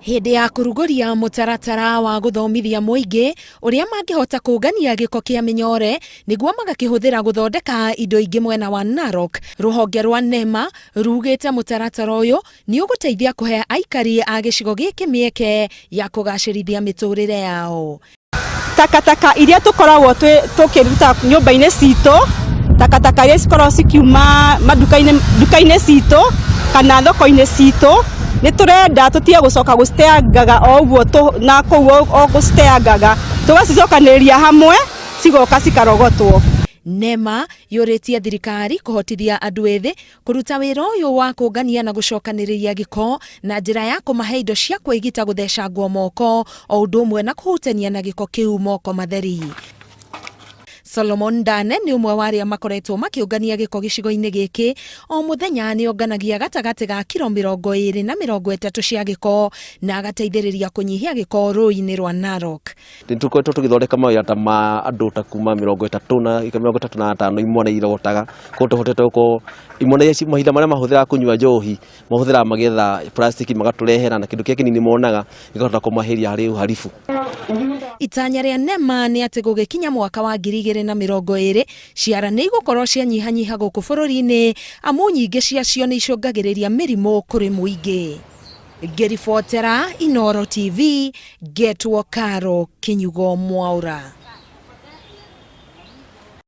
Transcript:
Hĩndĩ ya kũrugũria mũtaratara wa gũthomithia mũingĩ ũrĩa mangĩhota kũngania gĩko kĩa mĩnyore nĩguo magakĩhũthĩra gũthondeka indo ingĩ mwena wa Narok, rũhonge rwa NEMA rugĩte mũtaratara ũyũ nĩ ũgũteithia kũhe aikari a gĩcigo gĩkĩ mĩeke ya kũgacĩrithia mĩtũrĩre yao. Takataka iria tũkoragwo tũkĩruta nyũmba-inĩ citũ, takataka iria cikoragwo cikiuma manduka-inĩ nduka-inĩ citũ kana thoko-inĩ citũ, nĩ tũrenda tũtige gũcoka gũciteangaga o ũguo na kũu o gũciteangaga, tũgacicokanĩrĩria hamwe cigoka cikarogotwo. NEMA yũrĩtie thirikari kũhotithia andũ ethĩ Kũruta wĩra ũyũ wa kũngania na gũcokanĩrĩria gĩko na njĩra ya kũmahe indo cia kwĩgita gũthecangwo moko o ũndũ ũmwe na kũhutania na gĩko kĩu moko matheri. Solomon Ndane nĩ ũmwe wa arĩa makoretwo makĩũngania gĩko gĩcigo-inĩ gĩkĩ. O mũthenya nĩ onganagia gatagatĩ ga kiro 20 na 30 cia gĩko na agateithĩrĩria kũnyihia gĩko rũĩ-inĩ rwa Narok. Nĩ tũkoretwo tũgĩthondeka mawĩra ta ma andũ ta kuma 35 na 35 imwana irogotaga, koguo tũhotete gũkorwo imwana iria mahinda marĩa mahũthĩraga kũnyua njohi mahũthĩraga magĩetha plastic magatũrehera na kĩndũ kĩrĩa kĩnini monaga gĩkahota kũmaheria harĩ uhalifu. Itanya rĩa NEMA nĩ atĩ gũgĩkinya mwaka wa 2020, ciara nĩ igũkorwo cianyihanyiha gũkũ bũrũri-inĩ amu nyingĩ ciacio nĩ icũngagĩrĩria mĩrimũ kũrĩ mũingĩ. Ngĩribotera Inooro TV, ngetwo Caro Kinyugo Mwaura.